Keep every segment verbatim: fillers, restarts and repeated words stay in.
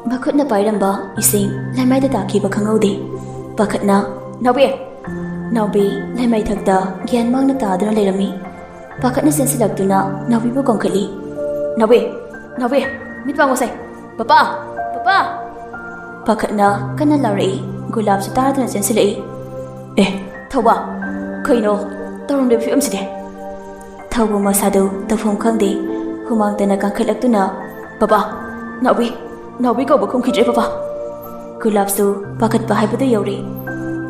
ꯃꯈꯨꯠꯅ ꯄꯥꯏꯔꯝꯕ ꯏꯁꯤꯡ ꯂꯩꯃꯥꯏꯗ ꯇꯥꯈꯤꯕ ꯈꯪꯍꯧꯗꯦ꯫ ꯄꯥꯈꯠꯅ, "ꯅꯥꯎꯕꯤ!" ꯅꯥꯎꯕꯤ ꯂꯩꯃꯥꯏꯊꯛꯇ ꯒ꯭ꯌꯥꯟ ꯃꯥꯡꯅ ꯇꯥꯗꯨꯅ ꯂꯩꯔꯝꯃꯤ꯫ ꯄꯥꯈꯠꯅ ꯆꯦꯟꯁꯤꯜꯂꯛꯇꯨꯅ ꯅꯥꯎꯕꯤꯕꯨ ꯀꯧꯈꯠꯂꯤ꯫ "ꯅꯥꯎꯕꯤ! ꯅꯥꯎꯕꯤ! ꯃꯤꯠ ꯄꯥꯡꯉꯣꯁꯦ! ꯄꯄꯥ! ꯄꯄꯥ!" ꯄꯥꯈꯠꯅ ꯀꯟꯅ ꯂꯥꯎꯔꯛꯏ꯫ ꯒꯨꯂꯥꯞꯁꯨ ꯇꯥꯗꯨꯅ ꯆꯦꯟꯁꯤꯜꯂꯛꯏ꯫ "ꯑꯦ, ꯊꯧꯕ! ꯀꯩꯅꯣ ꯇꯧꯔꯝꯂꯤꯕ ꯐꯤꯕꯝꯁꯤꯗꯤ?" ꯊꯧꯕ ꯃꯁꯥꯗꯨ ꯇꯧꯐꯝ ꯈꯪꯗꯦ꯫ ꯍꯨꯃꯥꯡꯇꯅ ꯀꯥꯡꯈꯠꯂꯛꯇꯨꯅ, "ꯄꯄꯥ! ꯅꯥꯎꯕꯤ! ꯅꯥꯎꯕꯤ ꯀꯧꯕ ꯈꯨꯝꯈꯤꯗ꯭ꯔꯦ, ꯄꯄꯥ!" ꯒꯨꯂꯥꯞꯁꯨ ꯄꯥꯈꯠꯄ ꯍꯥꯏꯕꯗꯨ ꯌꯧꯔꯦ꯫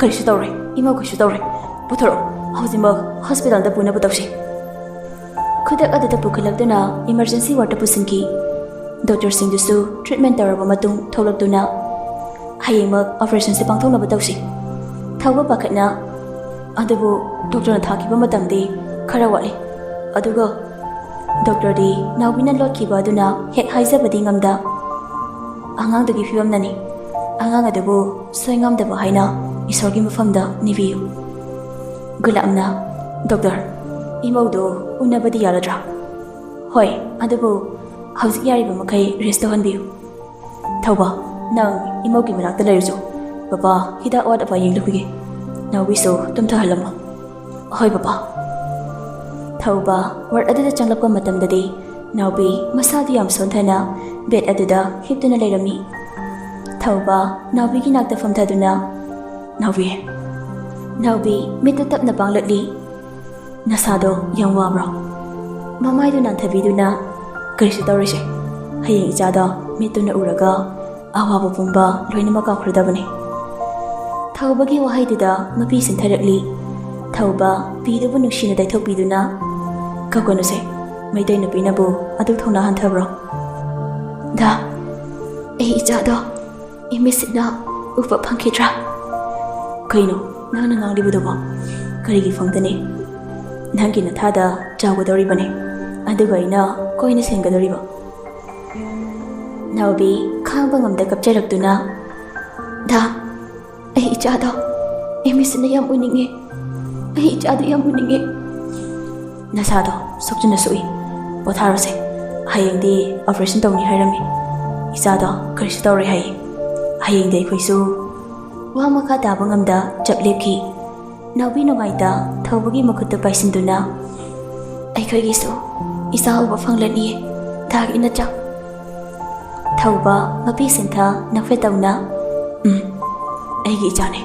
"ꯀꯔꯤꯁꯨ ꯇꯧꯔꯣꯏ, ꯏꯃꯧ ꯀꯩꯁꯨ ꯇꯧꯔꯣꯏ꯫ ꯄꯨꯊꯣꯔꯛꯑꯣ, ꯍꯧꯖꯤꯛꯃꯛ ꯍꯣꯁꯄꯤꯇꯥꯜꯗ ꯄꯨꯅꯕ ꯇꯧꯁꯤ꯫" ꯈꯨꯗꯛ ꯑꯗꯨꯗ ꯄꯨꯈꯠꯂꯛꯇꯨꯅ ꯏꯃꯔꯖꯦꯟꯁꯤ ꯋꯥꯔꯗꯇ ꯄꯨꯁꯤꯟꯈꯤ꯫ ꯗꯣꯛꯇꯔꯁꯤꯡꯗꯨꯁꯨ ꯇ꯭ꯔꯤꯠꯃꯦꯟ ꯇꯧꯔꯕ ꯃꯇꯨꯡ ꯊꯣꯛꯂꯛꯇꯨꯅ, "ꯍꯌꯦꯡꯃꯛ ꯑꯣꯄꯔꯦꯁꯟꯁꯦ ꯄꯥꯡꯊꯣꯛꯅꯕ ꯇꯧꯁꯤ꯫" ꯊꯧꯕ ꯄꯥꯈꯠꯅ, "ꯑꯗꯨꯕꯨ ꯗꯣꯛꯇꯔꯅ ꯊꯥꯈꯤꯕ ꯃꯇꯝꯗꯤ ꯈꯔ ꯋꯥꯠꯂꯤ꯫ ꯑꯗꯨꯒ ꯗꯣꯛꯇꯔꯗꯤ ꯅꯥꯎꯕꯤꯅ ꯂꯣꯠꯈꯤꯕ ꯑꯗꯨꯅ ꯍꯦꯛ ꯍꯥꯏꯖꯕꯗꯤ ꯉꯝꯗ꯫ ꯑꯉꯥꯡꯗꯨꯒꯤ ꯐꯤꯕꯝꯅꯅꯤ꯫ ꯑꯉꯥꯡ ꯑꯗꯨꯕꯨ ꯁꯣꯏ ꯉꯥꯝꯗꯕ ꯍꯥꯏꯅ ꯏꯁꯣꯔꯒꯤ ꯃꯐꯝꯗ ꯅꯤꯕꯤꯌꯨ꯫" ꯒꯨꯂꯥꯞꯅ, "ꯗꯣꯛꯇꯔ, ꯏꯃꯧꯗꯨ ꯎꯅꯕꯗꯤ ꯌꯥꯔꯗ꯭ꯔꯥ?" "ꯍꯣꯏ, ꯑꯗꯨꯕꯨ ꯍꯧꯖꯤꯛ ꯌꯥꯔꯤꯕ ꯃꯈꯩ ꯔꯦꯁ ꯇꯧꯍꯟꯕꯤꯌꯨ꯫" "ꯊꯧꯕ, ꯅꯪ ꯏꯃꯧꯒꯤ ꯃꯅꯥꯛꯇ ꯂꯩꯔꯨꯆꯣ꯫ ꯕꯕꯥ ꯍꯤꯗꯥꯛ ꯑꯋꯥꯠ ꯑꯄꯥ ꯌꯦꯡꯂꯨꯈꯤꯒꯦ꯫ ꯅꯥꯎꯕꯤꯁꯨ ꯇꯨꯝꯊꯍꯜꯂꯝꯃꯣ꯫" "ꯍꯣꯏ, ꯕꯕꯥ꯫" ꯊꯧꯕ ꯋꯥꯔꯗ ꯑꯗꯨꯗ ꯆꯪꯂꯛꯄ ꯃꯇꯝꯗꯗꯤ ꯅꯥꯎꯕꯤ ꯃꯁꯥꯗꯨ ꯌꯥꯝ ꯁꯣꯟꯊꯅ ꯕꯦꯗ ꯑꯗꯨꯗ ꯍꯤꯞꯇꯨꯅ ꯂꯩꯔꯝꯃꯤ꯫ ꯊꯧꯕ ꯅꯥꯎꯕꯤꯒꯤ ꯅꯥꯛꯇ ꯐꯝꯊꯗꯨꯅ, "ꯅꯥꯎꯕꯤ꯫" ꯅꯥꯎꯕꯤ ꯃꯤꯠꯇ ꯇꯞꯅ ꯄꯥꯡꯂꯛꯂꯤ꯫ "ꯅꯁꯥꯗꯣ ꯌꯥꯝ ꯋꯥꯕ꯭ꯔꯣ?" ꯃꯃꯥꯏꯗꯨ ꯅꯥꯟꯊꯕꯤꯗꯨꯅ, "ꯀꯔꯤꯁꯨ ꯇꯧꯔꯣꯏꯁꯦ꯫ ꯍꯌꯦꯡ ꯏꯆꯥꯗꯣ ꯃꯤꯠꯇꯨꯅ ꯎꯔꯒ ꯑꯋꯥꯕ ꯄꯨꯝꯕ ꯂꯣꯏꯅꯃꯛ ꯀꯥꯎꯈ꯭ꯔꯗꯕꯅꯤ꯫" ꯊꯧꯕꯒꯤ ꯋꯥꯍꯩꯗꯨꯗ ꯃꯄꯤ ꯁꯤꯟꯊꯔꯛꯂꯤ꯫ ꯊꯧꯕ ꯄꯤꯗꯨꯕꯨ ꯅꯨꯡꯁꯤꯅ ꯇꯩꯊꯣꯛꯄꯤꯗꯨꯅ, "ꯀꯞꯀꯅꯨꯁꯦ, ꯃꯩꯇꯩ ꯅꯨꯄꯤꯅꯕꯨ ꯑꯗꯨꯛ ꯊꯧꯅꯥ ꯍꯟꯊꯕ꯭ꯔꯣ?" "ꯗꯥ, ꯑꯩ ꯏꯆꯥꯗꯣ ꯏꯃꯤꯠꯁꯤꯅ ꯎꯕ ꯐꯪꯈꯤꯗ꯭ꯔꯥ?" "ꯀꯩꯅꯣ ꯅꯪꯅ ꯉꯥꯡꯂꯤꯕꯗꯨꯕꯣ? ꯀꯔꯤꯒꯤ ꯐꯪꯗꯅꯤ? ꯅꯪꯒꯤ ꯅꯊꯥꯗ ꯆꯥꯎꯒꯗꯧꯔꯤꯕꯅꯤ, ꯑꯗꯨꯒ ꯑꯩꯅ ꯀꯣꯏꯅ ꯁꯦꯟꯒꯗꯧꯔꯤꯕ?" ꯅꯥꯎꯕꯤ ꯈꯥꯡꯕ ꯉꯝꯗ ꯀꯞꯆꯔꯛꯇꯨꯅ, "ꯗꯥ, ꯑꯩ ꯏꯆꯥꯗꯣ ꯏꯃꯤꯠꯁꯤꯅ ꯌꯥꯝ ꯎꯅꯤꯡꯉꯦ꯫ ꯑꯩ ꯏꯆꯥꯗꯣ ꯌꯥꯝ ꯎꯅꯤꯡꯉꯦ꯫" "ꯅꯁꯥꯗꯣ ꯁꯣꯛꯆꯤꯟꯅ ꯁꯣꯛꯏ꯫ ꯄꯣꯊꯥꯔꯣꯁꯦ꯫ ꯍꯌꯦꯡꯗꯤ ꯑꯣꯄꯔꯦꯁꯟ ꯇꯧꯅꯤ ꯍꯥꯏꯔꯝꯃꯤ꯫ ꯏꯆꯥꯗꯣ ꯀꯔꯤꯁꯨ ꯇꯧꯔꯣꯏ ꯍꯥꯏ꯫ ꯍꯌꯦꯡꯗꯤ ꯑꯩꯈꯣꯏꯁꯨ ꯋꯥ ꯃꯈꯥ ꯇꯥꯕ ꯉꯝꯗ ꯆꯞ ꯂꯦꯞꯈꯤ꯫ ꯅꯥꯎꯕꯤ ꯅꯨꯡꯉꯥꯏꯇ ꯊꯧꯕꯒꯤ ꯃꯈꯨꯠꯇꯨ ꯄꯥꯏꯁꯤꯟꯗꯨꯅ, "ꯑꯩꯈꯣꯏꯒꯤꯁꯨ ꯏꯆꯥ ꯎꯕ ꯐꯪꯂꯅꯤꯌꯦ, ꯗꯥꯒꯤ ꯅꯠꯇ꯭ꯔꯥ?" ꯊꯧꯕ ꯃꯄꯤ ꯁꯦꯟꯊ ꯅꯣꯛꯐꯦꯠ ꯇꯧꯅ, "ꯎꯝ, ꯑꯩꯒꯤ ꯏꯆꯥꯅꯦ꯫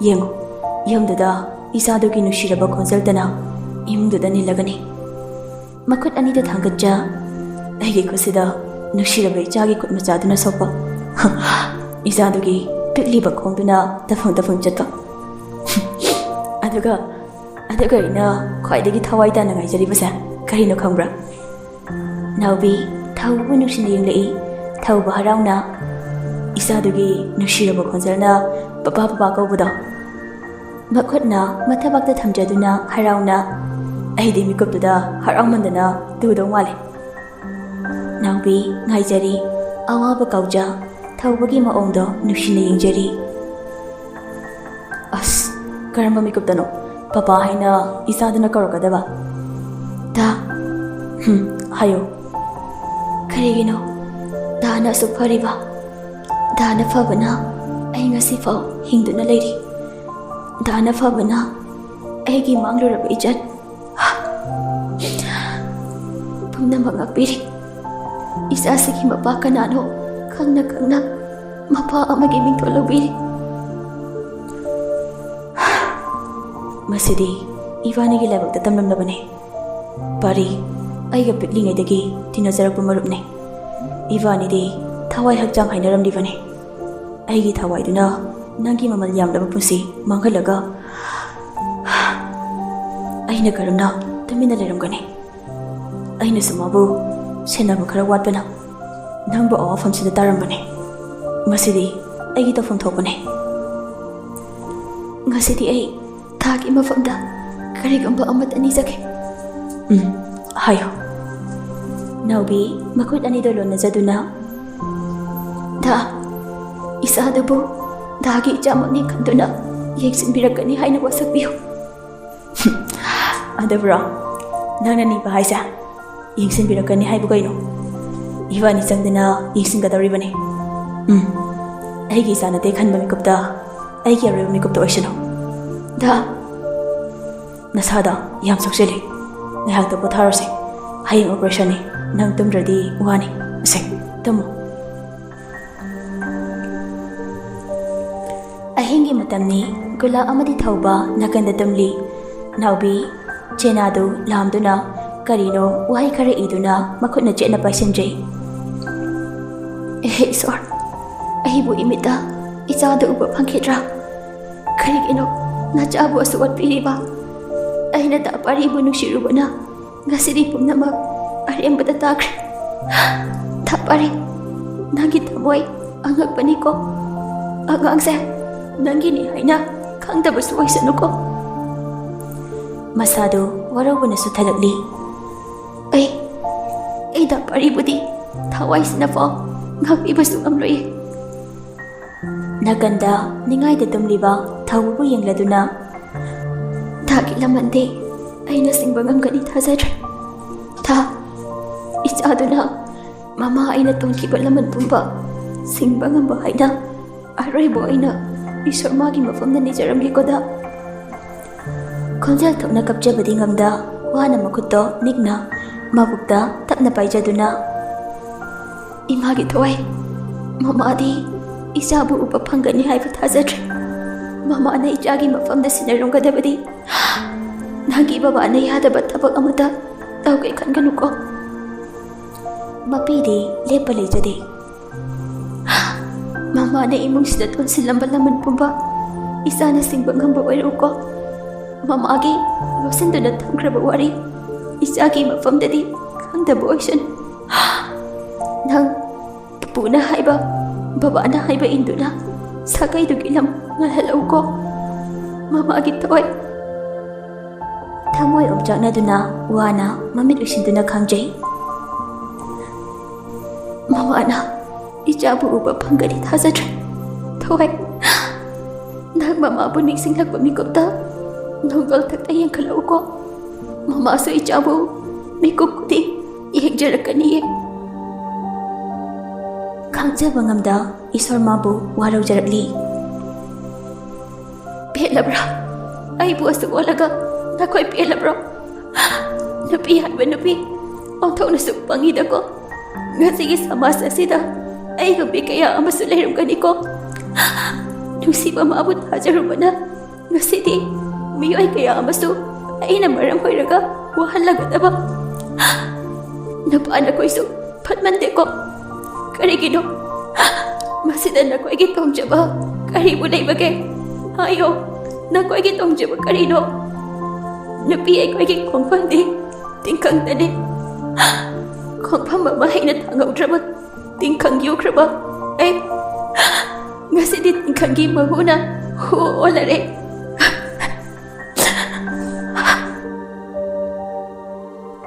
ꯌꯦꯡꯉꯨ, ꯌꯨꯝꯗꯨꯗ ꯏꯆꯥꯗꯨꯒꯤ ꯅꯨꯡꯁꯤꯔꯕ ꯈꯣꯟꯖꯦꯜꯇꯅ ꯏꯃꯨꯡꯗꯨꯗ ꯅꯤꯜꯂꯒꯅꯤ꯫" ꯃꯈꯨꯠ ꯑꯅꯤꯗꯨ ꯊꯥꯡꯒꯠꯆ, ꯑꯩꯒꯤ ꯈꯨꯠꯁꯤꯗ ꯅꯨꯡꯁꯤꯔꯕ ꯏꯆꯥꯒꯤ ꯈꯨꯠ ꯃꯆꯥꯗꯨꯅ ꯁꯣꯛꯄ, ꯏꯆꯥꯗꯨꯒꯤ ꯄꯤꯛꯂꯤꯕ ꯈꯣꯡꯗꯨꯅ ꯇꯐꯪ ꯇꯐꯪ ꯆꯠꯄ꯫ ꯑꯗꯨꯒ, ꯑꯗꯨꯒ ꯑꯩꯅ ꯈ꯭ꯋꯥꯏꯗꯒꯤ ꯊꯋꯥꯏ ꯇꯥꯅ ꯉꯥꯏꯖꯔꯤꯕꯁꯦ ꯀꯔꯤꯅꯣ ꯈꯪꯕ꯭ꯔꯥ? ꯅꯥꯎꯕꯤ ꯊꯧꯕꯕꯨ ꯅꯨꯡꯁꯤꯅ ꯌꯦꯡꯂꯛꯏ꯫ ꯊꯧꯕ ꯍꯔꯥꯎꯅ ꯏꯆꯥꯗꯨꯒꯤ ꯅꯨꯡꯁꯤꯔꯕ ꯈꯣꯟꯖꯦꯜꯅ "ꯄꯄꯥ, ꯄꯄꯥ" ꯀꯧꯕꯗꯣ꯫ ꯃꯈꯨꯠꯅ ꯃꯊꯕꯥꯛꯇ ꯊꯝꯖꯗꯨꯅ ꯍꯔꯥꯎꯅ, ꯑꯩꯗꯤ ꯃꯤꯀꯨꯞꯇꯨꯗ ꯍꯔꯥꯎꯃꯟꯗꯅ ꯇꯨꯗꯧ ꯃꯥꯜꯂꯦ꯫ ꯅꯥꯎꯕꯤ ꯉꯥꯏꯖꯔꯤ꯫ ꯑꯋꯥꯕ ꯀꯥꯎꯖ ꯊꯧꯕꯒꯤ ꯃꯑꯣꯡꯗꯣ ꯅꯨꯡꯁꯤꯅ ꯌꯦꯡꯖꯔꯤ꯫ ꯑꯁ, ꯀꯔꯝꯕ ꯃꯤꯀꯨꯞꯇꯅꯣ ꯄꯄꯥ ꯍꯥꯏꯅ ꯏꯆꯥꯗꯨꯅ ꯀꯧꯔꯛꯀꯗꯕ? ꯗꯥ꯫ ꯍꯨꯝ, ꯍꯥꯏꯌꯣ꯫ ꯀꯔꯤꯒꯤꯅꯣ ꯗꯥꯅ ꯑꯁꯨꯛ ꯐꯔꯤꯕ? ꯗꯥꯅ ꯐꯕꯅ ꯑꯩ ꯉꯁꯤꯐꯥꯎ ꯍꯤꯡꯗꯨꯅ ꯂꯩꯔꯤ꯫ ꯗꯥꯅ ꯐꯕꯅ ꯑꯩꯒꯤ ꯃꯥꯡꯂꯨꯔꯕ ꯏꯖꯠ ꯄꯨꯝꯅꯃꯛ ꯉꯥꯛꯄꯤꯔꯤ꯫ ꯏꯆꯥꯁꯤꯒꯤ ꯃꯄꯥ ꯀꯅꯥꯅꯣ ꯈꯪꯅ ꯈꯪꯅ ꯃꯄꯥ ꯑꯃꯒꯤ ꯃꯤꯡꯊꯣꯜ ꯂꯧꯕꯤꯔꯤ꯫ ꯃꯁꯤꯗꯤ ꯏꯕꯥꯅꯤꯒꯤ ꯂꯥꯏꯕꯛꯇ ꯇꯝꯂꯝꯂꯕꯅꯤ꯫ ꯄꯥꯔꯤ, ꯑꯩꯒ ꯄꯤꯛꯂꯤꯉꯩꯗꯒꯤ ꯇꯤꯟꯅꯖꯔꯛꯄ ꯃꯔꯨꯞꯅꯤ꯫ ꯏꯕꯥꯅꯤꯗꯤ ꯊꯋꯥꯏ ꯍꯛꯆꯥꯡ ꯍꯥꯏꯅꯔꯝꯂꯤꯕꯅꯤ꯫ ꯑꯩꯒꯤ ꯊꯋꯥꯏꯗꯨꯅ ꯅꯪꯒꯤ ꯃꯃꯜ ꯌꯥꯝꯂꯕ ꯄꯨꯟꯁꯤ ꯃꯥꯡꯍꯜꯂꯒ ꯑꯩꯅ ꯀꯔꯝꯅ ꯇꯨꯃꯤꯟꯅ ꯂꯩꯔꯝꯒꯅꯤ? ꯑꯩꯅꯁꯨ ꯃꯥꯕꯨ ꯁꯦꯟꯅꯕ ꯈꯔ ꯋꯥꯠꯄꯅ ꯅꯪꯕꯨ ꯑꯋꯥꯐꯝꯁꯤꯗ ꯇꯥꯔꯝꯕꯅꯤ꯫ ꯃꯁꯤꯗꯤ ꯑꯩꯒꯤ ꯇꯧꯐꯝ ꯊꯣꯛꯄꯅꯤ꯫ ꯉꯁꯤꯗꯤ ꯑꯩ ꯊꯥꯒꯤ ꯃꯐꯝꯗ ꯀꯔꯤꯒꯨꯝꯕ ꯑꯃꯠꯇ ꯅꯤꯖꯒꯦ꯫ ꯎꯝ, ꯍꯥꯏꯌꯨ꯫ ꯅꯥꯎꯕꯤ ꯃꯈꯨꯠ ꯑꯅꯤꯗꯨ ꯂꯣꯟꯅꯖꯗꯨꯅ, "ꯗꯥ, ꯏꯆꯥꯗꯨꯕꯨ ꯗꯥꯒꯤ ꯏꯆꯥꯃꯛꯅꯤ ꯈꯟꯗꯨꯅ ꯌꯦꯡꯁꯤꯟꯕꯤꯔꯛꯀꯅꯤ ꯍꯥꯏꯅ ꯋꯥꯁꯛꯄꯤꯌꯨ꯫" ꯑꯗꯨꯕꯨꯔꯣ ꯅꯪꯅ ꯅꯤꯕ ꯍꯥꯏꯁꯦ? ꯌꯦꯡꯁꯤꯟꯕꯤꯔꯛꯀꯅꯤ ꯍꯥꯏꯕꯨ ꯀꯩꯅꯣ? ꯏꯕꯥꯅꯤ ꯆꯪꯗꯅ ꯌꯦꯡꯁꯤꯟꯒꯗꯧꯔꯤꯕꯅꯤ꯫ ꯎꯝ, ꯑꯩꯒꯤ ꯏꯆꯥ ꯅꯠꯇꯦ ꯈꯟꯕ ꯃꯤꯀꯨꯞꯇ ꯑꯩꯒꯤ ꯑꯔꯣꯏꯕ ꯃꯤꯀꯨꯞꯇ ꯑꯣꯏꯁꯅꯨ꯫ ꯗꯥ, ꯅꯁꯥꯗꯣ ꯌꯥꯝ ꯁꯣꯛꯆꯤꯜꯂꯤ꯫ ꯉꯥꯏꯍꯥꯛꯇ ꯄꯣꯊꯥꯔꯣꯁꯦ꯫ ꯍꯌꯦꯡ operation ꯅꯤ꯫ ꯅꯪ ꯇꯨꯝꯗ꯭ꯔꯗꯤ ꯋꯥꯅꯤ꯫ ꯑꯁꯦ, ꯇꯨꯝꯃꯨ꯫ ꯑꯍꯤꯡꯒꯤ ꯃꯇꯝꯅꯤ꯫ ꯒꯨꯂꯥ ꯑꯃꯗꯤ ꯊꯧꯕ ꯅꯥꯀꯟꯗ ꯇꯨꯝꯂꯤ꯫ ꯅꯥꯎꯕꯤ ꯆꯦꯅꯥꯗꯨ ꯂꯥꯝꯗꯨꯅ ꯀꯔꯤꯅꯣ ꯋꯥꯍꯩ ꯈꯔ ꯏꯗꯨꯅ ꯃꯈꯨꯠꯅ ꯆꯦꯠꯅ ꯄꯥꯏꯁꯤꯟꯖꯩ꯫ "ꯑꯦꯍꯦ ꯏꯁꯣꯔ, ꯑꯩꯕꯨ ꯏꯃꯤꯠꯇ ꯏꯆꯥꯗꯨ ꯎꯕ ꯐꯪꯈꯤꯗ꯭ꯔꯥ? ꯀꯔꯤꯒꯤꯅꯣ ꯅꯆꯥꯕꯨ ꯑꯁꯨꯛ ꯑꯣꯠꯄꯤꯔꯤꯕ? ꯑꯩꯅ ꯗꯥ ꯄꯥꯔꯤꯕꯨ ꯅꯨꯡꯁꯤꯔꯨꯕꯅ ꯉꯁꯤꯗꯤ ꯄꯨꯝꯅꯃꯛ ꯑꯔꯦꯝꯕꯗ ꯇꯥꯈ꯭ꯔꯦ꯫ ꯗꯥ ꯄꯥꯔꯤ, ꯅꯪꯒꯤ ꯊꯃꯣꯏ ꯑꯉꯛꯄꯅꯤꯀꯣ꯫ ꯑꯉꯥꯡꯁꯦ ꯅꯪꯒꯤꯅꯤ ꯍꯥꯏꯅ ꯈꯪꯗꯕꯁꯨ ꯑꯣꯏꯁꯅꯨꯀꯣ꯫" ꯃꯁꯥꯗꯨ ꯋꯥꯔꯧꯕꯅ ꯁꯨꯊꯜꯂꯛꯂꯤ꯫ "ꯑꯩ, ꯑꯩ ꯗꯥ ꯄꯥꯔꯤꯕꯨꯗꯤ ꯊꯋꯥꯏꯁꯤꯅꯐꯥꯎ ꯉꯥꯛꯄꯤꯕꯁꯨ ꯉꯝꯂꯣꯏꯌꯦ꯫" ꯅꯥꯀꯟꯗ ꯅꯤꯡꯉꯥꯏꯗ ꯇꯨꯝꯂꯤꯕ ꯊꯧꯕꯕꯨ ꯌꯦꯡꯂꯗꯨꯅ, "ꯗꯥꯒꯤ ꯂꯃꯟꯗꯤ ꯑꯩꯅ ꯁꯤꯡꯕ ꯉꯝꯒꯅꯤ ꯊꯥꯖꯗ꯭ꯔꯦ꯫ ꯗꯥ, ꯏꯆꯥꯗꯨꯅ ꯃꯃꯥ ꯑꯩꯅ ꯇꯣꯟꯈꯤꯕ ꯂꯃꯟ ꯄꯨꯝꯕ ꯁꯤꯡꯕ ꯉꯝꯕ ꯍꯥꯏꯅ ꯑꯔꯣꯏꯕ ꯑꯣꯏꯅ ꯏꯁꯣꯔ ꯃꯥꯒꯤ ꯃꯐꯝꯗ ꯅꯤꯖꯔꯝꯒꯦꯀꯣ ꯗꯥ꯫" ꯈꯣꯟꯖꯦꯜ ꯊꯣꯛꯅ ꯀꯞꯆꯕꯗꯤ ꯉꯝꯗ, ꯋꯥꯅ ꯃꯈꯨꯠꯇꯣ ꯅꯤꯛꯅ ꯃꯕꯨꯛꯇ ꯇꯞꯅ ꯄꯥꯏꯖꯗꯨꯅ, "ꯏꯃꯥꯒꯤ ꯊꯋꯥꯏ, ꯃꯃꯥꯗꯤ ꯏꯆꯥꯕꯨ ꯎꯕ ꯐꯪꯒꯅꯤ ꯍꯥꯏꯕ ꯊꯥꯖꯗ꯭ꯔꯦ꯫ ꯃꯃꯥꯅ ꯏꯆꯥꯒꯤ ꯃꯐꯝꯗ ꯁꯤꯟꯅꯔꯝꯒꯗꯕꯗꯤ ꯅꯪꯒꯤ ꯕꯕꯥꯅ ꯌꯥꯗꯕ ꯊꯕꯛ ꯑꯃꯠꯇ ꯇꯧꯒꯦ ꯈꯟꯒꯅꯨꯀꯣ꯫" ꯃꯄꯤꯗꯤ ꯂꯦꯞꯄ ꯂꯩꯖꯗꯦ꯫ "ꯃꯃꯥꯅ ꯏꯃꯨꯡꯁꯤꯗ ꯇꯣꯟꯁꯤꯜꯂꯝꯕ ꯂꯃꯟ ꯄꯨꯝꯕ ꯏꯆꯥꯅ ꯁꯤꯡꯕ ꯉꯝꯕ ꯑꯣꯏꯔꯛꯎꯀꯣ꯫ ꯃꯃꯥꯒꯤ ꯂꯣꯠꯁꯤꯟꯗꯨꯅ ꯊꯝꯈ꯭ꯔꯕ ꯋꯥꯔꯤ ꯏꯆꯥꯒꯤ ꯃꯐꯝꯗꯗꯤ ꯈꯪꯗꯕ ꯑꯣꯏꯁꯅꯨ꯫ ꯅꯪ ꯄꯨꯄꯨꯅ ꯍꯥꯏꯕ, ꯕꯕꯥꯅ ꯍꯥꯏꯕ ꯏꯟꯗꯨꯅ ꯁꯥꯒꯩꯗꯨꯒꯤ ꯂꯝ ꯉꯥꯜꯍꯜꯂꯛꯎꯀꯣ꯫ ꯃꯃꯥꯒꯤ ꯊꯋꯥꯏ꯫" ꯊꯃꯣꯏ ꯑꯣꯝꯆꯥꯛꯅꯗꯨꯅ ꯋꯥꯅ ꯃꯃꯤꯠ ꯎꯏꯁꯤꯟꯗꯨꯅ ꯈꯥꯡꯖꯩ꯫ "ꯃꯃꯥꯅ ꯏꯆꯥꯕꯨ ꯎꯕ ꯐꯪꯒꯅꯤ ꯊꯥꯖꯗ꯭ꯔꯦ꯫ ꯊꯋꯥꯏ, ꯅꯪ ꯃꯃꯥꯕꯨ ꯅꯤꯡꯁꯤꯡꯂꯛꯄ ꯃꯤꯀꯨꯞꯇ ꯅꯣꯡꯗꯣꯜ ꯊꯛꯇ ꯌꯦꯡꯈꯠꯂꯛꯎꯀꯣ꯫ ꯃꯃꯥꯁꯨ ꯏꯆꯥꯕꯨ ꯃꯤꯀꯨꯞ ꯈꯨꯗꯤꯡ ꯌꯦꯡꯖꯔꯛꯀꯅꯤꯌꯦ꯫" ꯈꯪꯖꯕ ꯉꯝꯗ ꯏꯁꯣꯔ ꯃꯥꯕꯨ ꯋꯥꯔꯧꯖꯔꯛꯂꯤ꯫ "ꯄꯦꯜꯂꯕ꯭ꯔꯥ? ꯑꯩꯕꯨ ꯑꯁꯨꯛ ꯑꯣꯜꯂꯒ ꯅꯈꯣꯏ ꯄꯦꯜꯂꯕ꯭ꯔꯣ? ꯅꯨꯄꯤ ꯍꯥꯏꯕ ꯅꯨꯄꯤ ꯑꯣꯟꯊꯣꯛꯅꯁꯨ ꯄꯪꯉꯤꯗꯀꯣ꯫ ꯉꯁꯤꯒꯤ ꯁꯃꯥꯖ ꯑꯁꯤꯗ ꯑꯩꯒꯨꯝꯕꯤ ꯀꯌꯥ ꯑꯃꯁꯨ ꯂꯩꯔꯝꯒꯅꯤꯀꯣ꯫ ꯅꯨꯡꯁꯤꯕ ꯃꯥꯕꯨ ꯊꯥꯖꯔꯨꯕꯅ ꯉꯁꯤꯗꯤ ꯃꯤꯑꯣꯏ ꯀꯌꯥ ꯑꯃꯁꯨ ꯑꯩꯅ ꯃꯔꯝ ꯑꯣꯏꯔꯒ ꯋꯥꯍꯜꯂꯒꯗꯕ꯫ ꯅꯨꯄꯥ ꯅꯈꯣꯏꯁꯨ ꯐꯠꯃꯟꯗꯦꯀꯣ꯫ ꯀꯔꯤꯒꯤꯅꯣ? ꯃꯁꯤꯗ ꯅꯈꯣꯏꯒꯤ ꯇꯣꯡꯖꯕ ꯀꯔꯤꯕꯨ ꯂꯩꯕꯒꯦ? ꯍꯥꯏꯌꯣ, ꯅꯈꯣꯏꯒꯤ ꯇꯣꯡꯖꯕ ꯀꯔꯤꯅꯣ? ꯅꯨꯄꯤ ꯑꯩꯈꯣꯏꯒꯤ ꯈꯣꯡꯐꯝꯗꯤ ꯇꯤꯡꯈꯪꯗꯅꯤ꯫ ꯈꯣꯡꯐꯝ ꯑꯃ ꯍꯦꯟꯅ ꯊꯥꯡꯍꯧꯗ꯭ꯔꯕ ꯇꯤꯡꯈꯪ ꯌꯣꯛꯈ꯭ꯔꯕ ꯑꯩ ꯉꯁꯤꯗꯤ ꯇꯤꯡꯈꯪꯒꯤ ꯃꯍꯨꯅ ꯍꯨ ꯑꯣꯜꯂꯔꯦ꯫"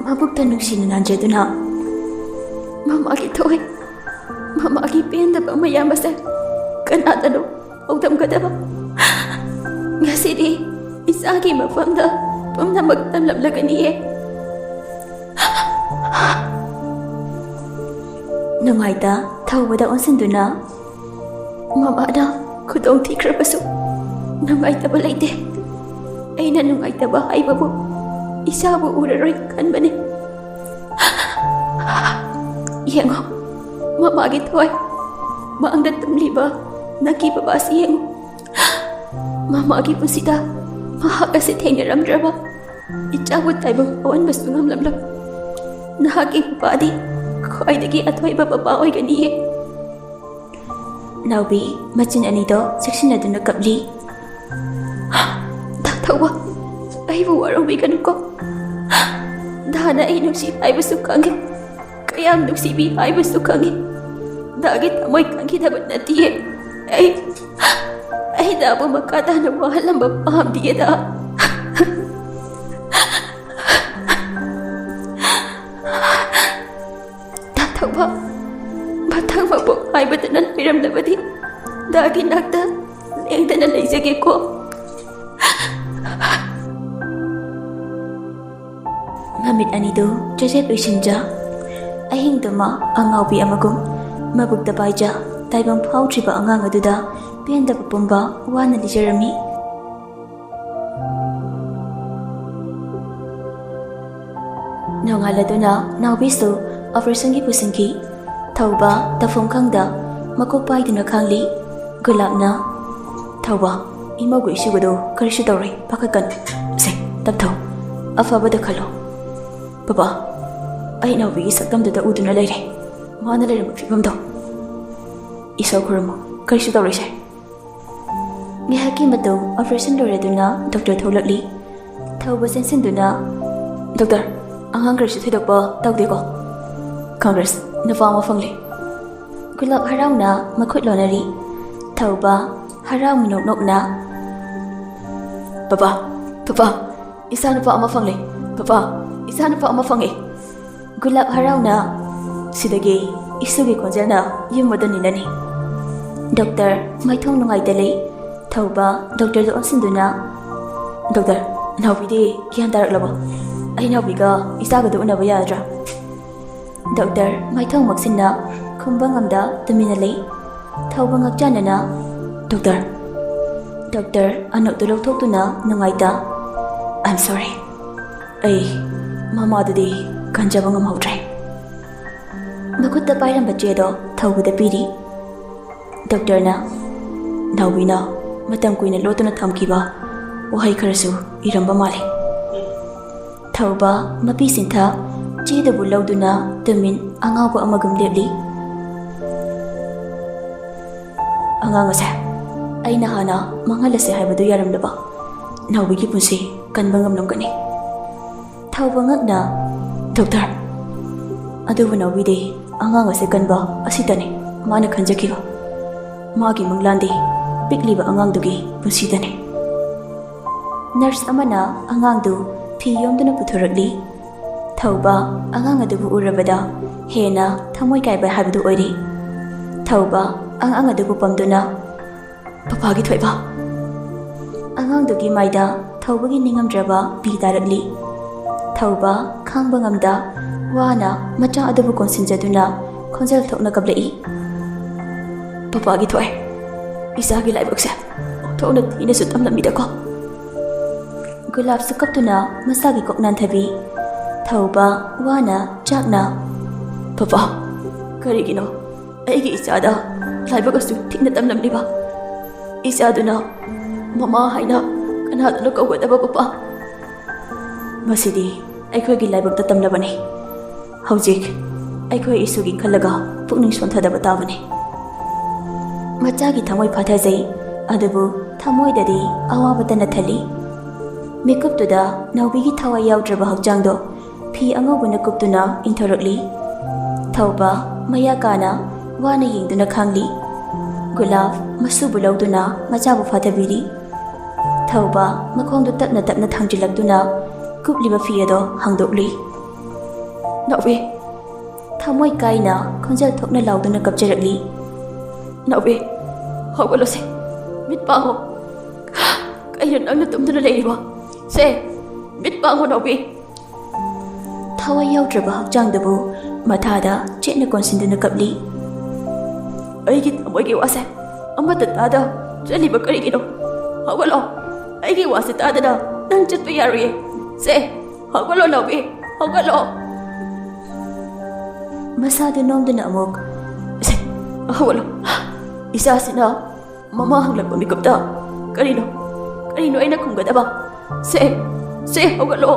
ꯃꯕꯨꯛꯇ ꯅꯨꯡꯁꯤꯅ ꯅꯥꯟꯖꯗꯨꯅ ꯃꯃꯥꯒꯤ ꯊꯋꯥꯏ, ꯃꯃꯥꯒꯤ ꯄꯦꯟꯗꯕ ꯃꯌꯥꯝ ꯑꯁꯦ ꯀꯅꯥꯗꯅꯣ ꯍꯧꯗꯝꯒꯗꯕ? ꯉꯁꯤꯗꯤ ꯏꯆꯥꯒꯤ ꯃꯐꯝꯗ ꯄꯨꯝꯅꯃꯛ ꯇꯝꯂꯝꯂꯒꯅꯤꯌꯦ꯫ ꯅꯨꯡꯉꯥꯏꯇ ꯊꯧꯕꯗ ꯑꯣꯟꯁꯤꯟꯗꯨꯅ, "ꯃꯃꯥꯅ ꯈꯨꯗꯣꯡ ꯊꯤꯈ꯭ꯔꯕꯁꯨ ꯅꯨꯡꯉꯥꯏꯇꯕ ꯂꯩꯇꯦ꯫ ꯑꯩꯅ ꯅꯨꯡꯉꯥꯏꯇꯕ ꯍꯥꯏꯕꯕꯨ ꯏꯆꯥꯕꯨ ꯎꯔꯔꯣꯏ ꯈꯟꯕꯅꯤ꯫ ꯌꯦꯡꯉꯣ, ꯃꯃꯥꯒꯤ ꯊꯋꯥꯏ ꯃꯥꯡꯗ ꯇꯨꯝꯂꯤꯕ ꯅꯪꯒꯤ ꯕꯕꯥꯁꯤ ꯌꯦꯡꯉꯨ꯫ ꯃꯃꯥꯒꯤ ꯄꯨꯟꯁꯤꯗ ꯃꯍꯥꯛ ꯑꯁꯤ ꯊꯦꯡꯅꯔꯝꯗ꯭ꯔꯕ ꯏꯆꯥꯕꯨ ꯇꯥꯏꯕꯪ ꯄꯥꯎꯍꯟꯕꯁꯨ ꯉꯝꯂꯝꯂꯣꯏ꯫ ꯅꯍꯥꯛꯀꯤ ꯕꯕꯥꯗꯤ ꯈ꯭ꯋꯥꯏꯗꯒꯤ ꯑꯊꯣꯏꯕ ꯕꯕꯥ ꯑꯣꯏꯒꯅꯤꯌꯦ꯫" ꯅꯥꯎꯕꯤ ꯃꯆꯤꯟ ꯑꯅꯤꯗꯣ ꯆꯦꯛꯁꯤꯟꯅꯗꯨꯅ ꯀꯞꯂꯤ꯫ "ꯗꯥ ꯊꯧꯕ, ꯑꯩꯕꯨ ꯋꯥꯔꯧꯕꯤꯒꯅꯨꯀꯣ꯫ ꯗꯥꯅ ꯑꯩ ꯅꯨꯡꯁꯤ ꯍꯥꯏꯕꯁꯨ ꯈꯪꯉꯤ, ꯀꯌꯥꯝ ꯅꯨꯡꯁꯤꯕꯤ ꯍꯥꯏꯕꯁꯨ ꯈꯪꯉꯤ꯫ ꯗꯥꯒꯤ ꯊꯃꯣꯏ ꯈꯪꯈꯤꯗꯕ ꯅꯠꯇꯤꯌꯦ꯫ ꯑꯩ, ꯑꯩ ꯗꯥꯕꯨ ꯃꯈꯥ ꯇꯥꯅ ꯋꯥꯍꯜꯂꯝꯕ ꯄꯥꯝꯗꯤꯌꯦ ꯗꯥ꯫" "ꯗꯥ ꯊꯧꯕ, ꯃꯊꯪ ꯃꯄꯣꯛ ꯍꯥꯏꯕꯗꯨꯅ ꯂꯩꯔꯝꯂꯕꯗꯤ ꯗꯥꯒꯤ ꯅꯥꯛꯇ ꯂꯦꯡꯗꯅ ꯂꯩꯖꯒꯦꯀꯣ꯫" ꯃꯃꯤꯠ ꯑꯅꯤꯗꯨ ꯆꯦꯆꯦꯠ ꯎꯏꯁꯤꯟꯖ, ꯑꯍꯤꯡꯗꯨꯃ ꯑꯉꯥꯎꯕꯤ ꯑꯃꯒꯨꯝ ꯃꯕꯨꯛꯇ ꯄꯥꯏꯖ ꯇꯥꯏꯕꯪ ꯐꯥꯎꯗ꯭ꯔꯤꯕ ꯑꯉꯥꯡ ꯑꯗꯨꯗ ꯄꯦꯟꯗꯕ ꯄꯨꯝꯕ ꯋꯥꯅ ꯂꯤꯖꯔꯝꯃꯤ꯫ ꯅꯣꯡꯉꯥꯜꯂꯗꯨꯅ ꯅꯥꯎꯕꯤꯁꯨ ꯑꯣꯄꯔꯦꯁꯟꯒꯤ ꯄꯨꯁꯤꯟꯈꯤ꯫ ꯊꯧꯕ ꯇꯧꯐꯝ ꯈꯪꯗ ꯃꯀꯣꯛ ꯄꯥꯏꯗꯨꯅ ꯈꯥꯡꯂꯤ꯫ ꯒꯨꯂꯥꯞꯅ, "ꯊꯧꯕ, ꯏꯃꯧꯒ ꯏꯁꯨꯒꯗꯣ ꯀꯔꯤꯁꯨ ꯇꯧꯔꯣꯏ, ꯄꯥꯈꯠꯀꯅꯨ꯫ ꯁꯦ, ꯇꯞꯊꯧ, ꯑꯐꯕꯗ ꯈꯜꯂꯣ꯫ ꯕꯕꯥ, ꯑꯩ ꯅꯥꯎꯕꯤꯒꯤ ꯁꯛꯇꯝꯗꯨꯗ ꯎꯗꯨꯅ ꯂꯩꯔꯦ, ꯃꯥꯅ ꯂꯩꯔꯝꯕ ꯐꯤꯕꯝꯗꯣ꯫ ꯏꯁꯣꯔ ꯈꯨꯔꯨꯝꯃꯨ, ꯀꯔꯤꯁꯨ ꯇꯧꯔꯣꯏꯁꯦ꯫" ꯉꯥꯏꯍꯥꯛꯀꯤ ꯃꯇꯨꯡ ꯑꯣꯄꯔꯦꯁꯟ ꯂꯣꯏꯔꯗꯨꯅ ꯗꯣꯛꯇꯔ ꯊꯣꯛꯂꯛꯂꯤ꯫ ꯊꯧꯕ ꯆꯦꯟꯁꯤꯟꯗꯨꯅ, "ꯗꯣꯛꯇꯔ, ꯑꯉꯥꯡ ꯀꯔꯤꯁꯨ ꯊꯣꯏꯗꯣꯛꯄ ꯇꯧꯗꯦꯀꯣ?" "ꯀꯪꯒ꯭ꯔꯦꯁ, ꯅꯨꯄꯥ ꯑꯃ ꯐꯪꯂꯦ꯫" ꯒꯨꯂꯥꯞ ꯍꯔꯥꯎꯅ ꯃꯈꯨꯠ ꯂꯣꯟꯅꯔꯤ꯫ ꯊꯧꯕ ꯍꯔꯥꯎ ꯃꯤꯅꯣꯛ ꯅꯣꯛꯅ, "ꯕꯕꯥ, ꯕꯕꯥ, ꯏꯆꯥ ꯅꯨꯄꯥ ꯑꯃ ꯐꯪꯂꯦ꯫ ꯕꯕꯥ, ꯏꯆꯥ ꯅꯨꯄꯥ ꯑꯃ ꯐꯪꯉꯦ꯫" ꯒꯨꯂꯥꯞ ꯍꯔꯥꯎꯅ, "ꯁꯤꯗꯒꯤ ꯏꯁꯨꯒꯤ ꯈꯣꯟꯖꯦꯜꯅ ꯌꯨꯝ ꯑꯗꯨ ꯅꯤꯜꯂꯅꯤ꯫" ꯗꯣꯛꯇꯔ ꯃꯥꯏꯊꯣꯡ ꯅꯨꯡꯉꯥꯏꯇ ꯂꯩ꯫ ꯊꯧꯕ ꯗꯣꯛꯇꯔꯗ ꯑꯣꯟꯁꯤꯟꯗꯨꯅ, "ꯗꯣꯛꯇꯔ, ꯅꯥꯎꯕꯤꯗꯤ ꯒ꯭ꯌꯥꯟ ꯇꯥꯔꯛꯂꯕꯣ? ꯑꯩ ꯅꯥꯎꯕꯤꯒ ꯏꯆꯥꯒꯗꯨ ꯎꯅꯕ ꯌꯥꯒꯗ꯭ꯔꯥ?" ꯗꯣꯛꯇꯔ ꯃꯥꯏꯊꯣꯡ ꯃꯛꯁꯤꯟꯅ ꯈꯨꯝꯕ ꯉꯝꯗ ꯇꯨꯃꯤꯟꯅ ꯂꯩ꯫ ꯊꯧꯕ ꯉꯛꯆꯥꯟꯅꯅ, "ꯗꯣꯛꯇꯔ꯫" ꯗꯣꯛꯇꯔ ꯑꯅꯣꯛꯇꯨ ꯂꯧꯊꯣꯛꯇꯨꯅ ꯅꯨꯡꯉꯥꯏꯇ, "I'm sorry꯫ ꯑꯩ ꯃꯃꯥꯗꯨꯗꯤ ꯀꯟꯖꯕ ꯉꯝꯍꯧꯗ꯭ꯔꯦ꯫" ꯃꯈꯨꯠꯇ ꯄꯥꯏꯔꯝꯕ ꯆꯦꯗꯣ ꯊꯧꯕꯗ ꯄꯤꯔꯤ꯫ ꯗꯣꯛꯇꯔꯅ, "ꯅꯥꯎꯕꯤꯅ ꯃꯇꯝ ꯀꯨꯏꯅ ꯂꯣꯠꯇꯨꯅ ꯊꯝꯈꯤꯕ ꯋꯥꯍꯩ ꯈꯔꯁꯨ ꯏꯔꯝꯕ ꯃꯥꯜꯂꯤ꯫" ꯊꯧꯕ ꯃꯄꯤ ꯁꯤꯟꯊ ꯆꯦꯗꯨꯕꯨ ꯂꯧꯗꯨꯅ ꯇꯨꯃꯤꯟ ꯑꯉꯥꯎꯕ ꯑꯃꯒꯨꯝ ꯂꯦꯞꯂꯤ꯫ "ꯑꯉꯥꯡ ꯑꯁꯦ ꯑꯩꯅ ꯍꯥꯟꯅ ꯃꯥꯡꯍꯜꯂꯁꯦ ꯍꯥꯏꯕꯗꯨ ꯌꯥꯔꯝꯂꯕ ꯅꯥꯎꯕꯤꯒꯤ ꯄꯨꯟꯁꯤ ꯀꯟꯕ ꯉꯝꯂꯝꯒꯅꯤ꯫" ꯊꯧꯕ ꯉꯛꯅ, "ꯗꯣꯛꯇꯔ, ꯑꯗꯨꯕꯨ ꯅꯥꯎꯕꯤꯗꯤ ꯑꯉꯥꯡ ꯑꯁꯦ ꯀꯟꯕ ꯑꯁꯤꯇꯅꯤ ꯃꯥꯅ ꯈꯟꯖꯈꯤꯕ꯫ ꯃꯥꯒꯤ ꯃꯪꯂꯥꯟꯗꯤ ꯄꯤꯛꯂꯤꯕ ꯑꯉꯥꯡꯗꯨꯒꯤ ꯄꯨꯟꯁꯤꯗꯅꯤ꯫" ꯅꯔꯁ ꯑꯃꯅ ꯑꯉꯥꯡꯗꯨ ꯐꯤ ꯌꯣꯝꯗꯨꯅ ꯄꯨꯊꯣꯔꯛꯂꯤ꯫ ꯊꯧꯕ ꯑꯉꯥꯡ ꯑꯗꯨꯕꯨ ꯎꯔꯕꯗ ꯍꯦꯟꯅ ꯊꯃꯣꯏ ꯀꯥꯏꯕ ꯍꯥꯏꯕꯗꯨ ꯑꯣꯏꯔꯤ꯫ ꯊꯧꯕ ꯑꯉꯥꯡ ꯑꯗꯨꯕꯨ ꯄꯝꯗꯨꯅ, "ꯄꯄꯥꯒꯤ ꯊꯣꯏꯕ꯫" ꯑꯉꯥꯡꯗꯨꯒꯤ ꯃꯥꯏꯗ ꯊꯧꯕꯒꯤ ꯅꯤꯡꯉꯝꯗ꯭ꯔꯕ ꯄꯤ ꯇꯥꯔꯛꯂꯤ꯫ ꯊꯧꯕ ꯈꯥꯡꯕ ꯉꯝꯗ ꯋꯥꯅ ꯃꯆꯥ ꯑꯗꯨꯕꯨ ꯀꯣꯟꯁꯤꯟꯖꯗꯨꯅ ꯈꯣꯟꯖꯦꯜ ꯊꯣꯛꯅ ꯀꯞꯂꯛꯏ꯫ "ꯄꯄꯥꯒꯤ ꯊꯣꯛꯑꯦ꯫ ꯏꯆꯥꯒꯤ ꯂꯥꯏꯕꯛꯁꯦ ꯑꯣꯟꯊꯣꯛꯅ ꯊꯤꯅꯁꯨ ꯇꯝꯂꯝꯃꯤꯗꯀꯣ꯫" ꯒꯨꯂꯥꯞꯁꯨ ꯀꯞꯇꯨꯅ ꯃꯆꯥꯒꯤ ꯀꯣꯛ ꯅꯥꯟꯊꯕꯤ꯫ ꯊꯧꯕ ꯋꯥꯅ ꯆꯥꯛꯅ, "ꯄꯄꯥ, ꯀꯔꯤꯒꯤꯅꯣ ꯑꯩꯒꯤ ꯏꯆꯥꯗ ꯂꯥꯏꯕꯛ ꯑꯁꯨꯛ ꯊꯤꯅ ꯇꯝꯂꯝꯂꯤꯕ? ꯏꯆꯥꯗꯨꯅ ꯃꯃꯥ ꯍꯥꯏꯅ ꯀꯅꯥꯗꯅꯣ ꯀꯧꯒꯗꯕ, ꯄꯄꯥ? ꯃꯁꯤꯗꯤ ꯑꯩꯈꯣꯏꯒꯤ ꯂꯥꯏꯕꯛꯇ ꯇꯝꯂꯕꯅꯤ꯫ ꯍꯧꯖꯤꯛ ꯑꯩꯈꯣꯏ ꯏꯁꯨꯒꯤ ꯈꯜꯂꯒ ꯄꯨꯛꯅꯤꯡ ꯁꯣꯟꯊꯗꯕ ꯇꯥꯕꯅꯤ꯫" ꯃꯆꯥꯒꯤ ꯊꯃꯣꯏ ꯐꯥꯊꯖꯩ, ꯑꯗꯨꯕꯨ ꯊꯃꯣꯏꯗꯗꯤ ꯑꯋꯥꯕꯇꯅ ꯊꯜꯂꯤ꯫ ꯃꯤꯀꯨꯞꯇꯨꯗ ꯅꯥꯎꯕꯤꯒꯤ ꯊꯋꯥꯏ ꯌꯥꯎꯗ꯭ꯔꯕ ꯍꯛꯆꯥꯡꯗꯣ ꯐꯤ ꯑꯉꯧꯕꯅ ꯀꯨꯞꯇꯨꯅ ꯏꯟꯊꯣꯔꯛꯂꯤ꯫ ꯊꯧꯕ ꯃꯌꯥ ꯀꯥꯅ ꯋꯥꯅ ꯌꯦꯡꯗꯨꯅ ꯈꯥꯡꯂꯤ꯫ ꯒꯨꯂꯥꯞ ꯃꯁꯨꯕꯨ ꯂꯧꯗꯨꯅ ꯃꯆꯥꯕꯨ ꯐꯥꯊꯕꯤꯔꯤ꯫ ꯊꯧꯕ ꯃꯈꯣꯡꯗꯨ ꯇꯞꯅ ꯇꯞꯅ ꯊꯥꯡꯖꯤꯜꯂꯛꯇꯨꯅ ꯀꯨꯞꯂꯤꯕ ꯐꯤ ꯑꯗꯣ ꯍꯥꯡꯗꯣꯛꯂꯤ꯫ "ꯅꯥꯎꯕꯤ!" ꯊꯃꯣꯏ ꯀꯥꯏꯅ ꯈꯣꯟꯖꯦꯜ ꯊꯣꯛꯅ ꯂꯥꯎꯗꯨꯅ ꯀꯞꯆꯔꯛꯂꯤ꯫ "ꯅꯥꯎꯕꯤ, ꯍꯧꯒꯠꯂꯣꯁꯦ꯫ ꯃꯤꯠ ꯄꯥꯡꯉꯣ꯫ ꯀꯩꯅꯣ ꯅꯪꯅ ꯇꯨꯝꯗꯨꯅ ꯂꯩꯔꯤꯕꯣ? ꯁꯦ, ꯃꯤꯠ ꯄꯥꯡꯉꯣ, ꯅꯥꯎꯕꯤ꯫" ꯊꯋꯥꯏ ꯌꯥꯎꯗ꯭ꯔꯕ ꯍꯛꯆꯥꯡꯗꯨꯕꯨ ꯃꯊꯥꯗ ꯆꯦꯠꯅ ꯀꯣꯟꯁꯤꯟꯗꯨꯅ ꯀꯞꯂꯤ꯫ "ꯑꯩꯒꯤ ꯊꯃꯣꯏꯒꯤ ꯋꯥꯁꯦ ꯑꯃꯠꯇ ꯇꯥꯗ ꯆꯠꯂꯤꯕ ꯀꯔꯤꯒꯤꯅꯣ? ꯍꯧꯒꯠꯂꯣ꯫ ꯑꯩꯒꯤ ꯋꯥꯁꯦ ꯇꯥꯗꯅ ꯅꯪ ꯆꯠꯄ ꯌꯥꯔꯣꯏꯌꯦ꯫ ꯁꯦ, ꯍꯧꯒꯠꯂꯣ, ꯅꯥꯎꯕꯤ, ꯍꯧꯒꯠꯂꯣ꯫" ꯃꯁꯥꯗꯨ ꯅꯣꯝꯗꯨꯅ ꯑꯃꯨꯛ, "ꯁꯦ, ꯍꯧꯒꯠꯂꯣ꯫ ꯏꯆꯥꯁꯤꯅ ꯃꯃꯥ ꯍꯪꯂꯛꯄ ꯃꯤꯀꯨꯞꯇ ꯀꯔꯤꯅꯣ, ꯀꯔꯤꯅꯣ ꯑꯩꯅ ꯈꯨꯝꯒꯗꯕ? ꯁꯦ, ꯁꯦ, ꯍꯧꯒꯠꯂꯣ꯫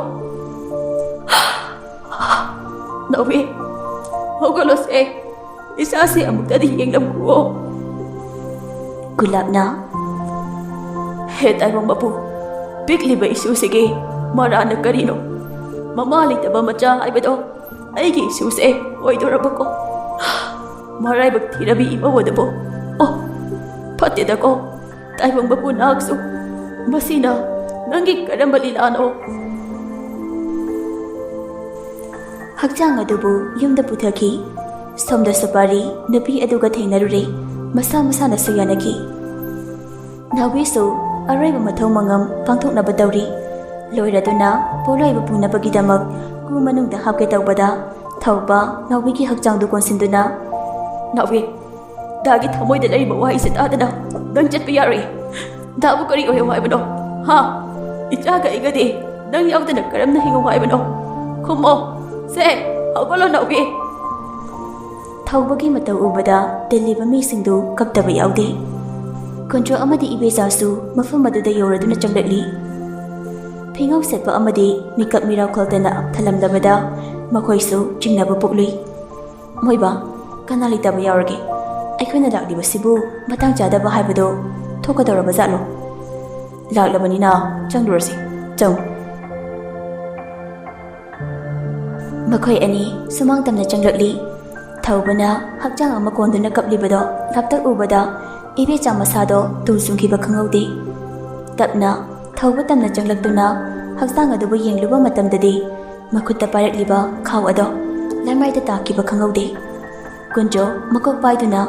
ꯅꯥꯎꯕꯤ, ꯍꯧꯒꯠꯂꯣꯁꯦ꯫ ꯏꯆꯥꯁꯦ ꯑꯃꯨꯛꯇꯗꯤ ꯌꯦꯡꯂꯝꯈꯨꯑꯣ꯫" ꯒꯨꯂꯥꯞꯅ, "ꯍꯦ ꯇꯥꯏꯕꯪ ꯃꯄꯨ, ꯄꯤꯛꯂꯤꯕ ꯏꯁꯨꯁꯤꯒꯤ ꯃꯔꯥꯅ ꯀꯔꯤꯅꯣ? ꯃꯃꯥ ꯂꯩꯇꯕ ꯃꯆꯥ ꯍꯥꯏꯕꯗꯣ ꯑꯩꯒꯤ ꯏꯁꯨꯁꯦ ꯑꯣꯏꯗꯣꯔꯕꯀꯣ꯫ ꯃꯔꯥꯏꯕꯛ ꯊꯤꯔꯕꯤ ꯏꯃꯧ ꯑꯗꯨꯕꯨ꯫ ꯑꯣ, ꯐꯠꯇꯦꯗꯀꯣ, ꯇꯥꯏꯕꯪ ꯃꯄꯨ ꯅꯍꯥꯛꯁꯨ꯫ ꯃꯁꯤꯅ ꯅꯪꯒꯤ ꯀꯔꯝꯕ ꯂꯤꯂꯥꯅꯣ?" ꯍꯛꯆꯥꯡ ꯑꯗꯨꯕꯨ ꯌꯨꯝꯗ ꯄꯨꯊꯈꯤ꯫ ꯁꯣꯝꯗ ꯁꯨꯄꯥꯔꯤ ꯅꯨꯄꯤ ꯑꯗꯨꯒ ꯊꯦꯡꯅꯔꯨꯔꯦ꯫ ꯃꯁꯥ ꯃꯁꯥꯅꯁꯨ ꯌꯥꯅꯈꯤ꯫ ꯅꯥꯎꯕꯤꯁꯨ ꯑꯔꯣꯏꯕ ꯃꯊꯧ ꯃꯉꯝ ꯄꯥꯡꯊꯣꯛꯅꯕ ꯇꯧꯔꯤ꯫ ꯂꯣꯏꯔꯗꯨꯅ ꯄꯣꯠꯂꯣꯏꯕ ꯄꯨꯅꯕꯒꯤꯗꯃꯛ ꯀꯨ ꯃꯅꯨꯡꯗ ꯍꯥꯞꯀꯦ ꯇꯧꯕꯗ, ꯊꯧꯕ ꯅꯥꯎꯕꯤꯒꯤ ꯍꯛꯆꯥꯡꯗꯨ ꯀꯣꯟꯁꯤꯟꯗꯨꯅ, "ꯅꯥꯎꯕꯤ, ꯗꯥꯒꯤ ꯊꯃꯣꯏꯗ ꯂꯩꯔꯤꯕ ꯋꯥꯍꯩꯁꯦ ꯇꯥꯗꯅ ꯅꯪ ꯆꯠꯄ ꯌꯥꯔꯣꯏ꯫ ꯗꯥꯕꯨ ꯀꯔꯤ ꯑꯣꯏꯌꯣ ꯍꯥꯏꯕꯅꯣ? ꯍꯥ? ꯏꯆꯥꯒ ꯑꯩꯒꯗꯤ ꯅꯪ ꯌꯥꯎꯗꯅ ꯀꯔꯝꯅ ꯍꯤꯡꯉꯣ ꯍꯥꯏꯕꯅꯣ? ꯈꯨꯝꯃꯣ꯫ ꯁꯦ, ꯍꯧꯒꯠꯂꯣ ꯅꯥꯎꯕꯤ꯫" ꯊꯧꯕꯒꯤ ꯃꯇꯧ ꯎꯕꯗ ꯇꯤꯜꯂꯤꯕ ꯃꯤꯁꯤꯡꯗꯨ ꯀꯞꯇꯕ ꯌꯥꯎꯗꯦ꯫ ꯀꯨꯟꯖꯣ ꯑꯃꯗꯤ ꯏꯕꯦꯆꯥꯁꯨ ꯃꯐꯝ ꯑꯗꯨꯗ ꯌꯧꯔꯗꯨꯅ ꯆꯪꯂꯛꯂꯤ꯫ ꯐꯤꯉꯧ ꯁꯦꯠꯄ ꯑꯃꯗꯤ ꯃꯤꯀꯞ ꯃꯤꯔꯥꯎ ꯈꯣꯜꯗꯅ ꯊꯜꯂꯝꯂꯕꯗ ꯃꯈꯣꯏꯁꯨ ꯆꯤꯡꯅꯕ ꯄꯣꯛꯂꯨꯏ꯫ "ꯃꯣꯏꯕ, ꯀꯅꯥ ꯂꯩꯇꯕ ꯌꯥꯎꯔꯒꯦ? ꯑꯩꯈꯣꯏꯅ ꯂꯥꯛꯂꯤꯕꯁꯤꯕꯨ ꯃꯇꯥꯡ ꯆꯥꯗꯕ ꯍꯥꯏꯕꯗꯣ ꯊꯣꯛꯀꯗꯧꯔꯕ ꯖꯥꯠꯂꯣ? ꯂꯥꯛꯂꯕꯅꯤꯅ ꯆꯪꯂꯨꯔꯁꯤ, ꯆꯪꯉꯨ꯫" ꯃꯈꯣꯏ ꯑꯅꯤ ꯁꯨꯃꯥꯡ ꯇꯝꯅ ꯆꯪꯂꯛꯂꯤ꯫ ꯊꯧꯕꯅ ꯍꯛꯆꯥꯡ ꯑꯃ ꯀꯣꯟꯗꯨꯅ ꯀꯞꯂꯤꯕꯗꯣ ꯂꯥꯞꯇꯛ ꯎꯕꯗ ꯏꯕꯦꯆꯥ ꯃꯁꯥꯗꯣ ꯇꯨ ꯆꯨꯡꯈꯤꯕ ꯈꯪꯍꯧꯗꯦ꯫ ꯇꯞꯅ ꯊꯧꯕ ꯇꯝꯅ ꯆꯪꯂꯛꯇꯨꯅ ꯍꯛꯆꯥꯡ ꯑꯗꯨꯕꯨ ꯌꯦꯡꯂꯨꯕ ꯃꯇꯝꯗꯗꯤ ꯃꯈꯨꯠꯇ ꯄꯥꯏꯔꯛꯂꯤꯕ ꯈꯥꯎ ꯑꯗꯣ ꯂꯩꯃꯥꯏꯗ ꯇꯥꯈꯤꯕ ꯈꯪꯍꯧꯗꯦ꯫ ꯀꯨꯟꯖꯣ ꯃꯀꯣꯛ ꯄꯥꯏꯗꯨꯅ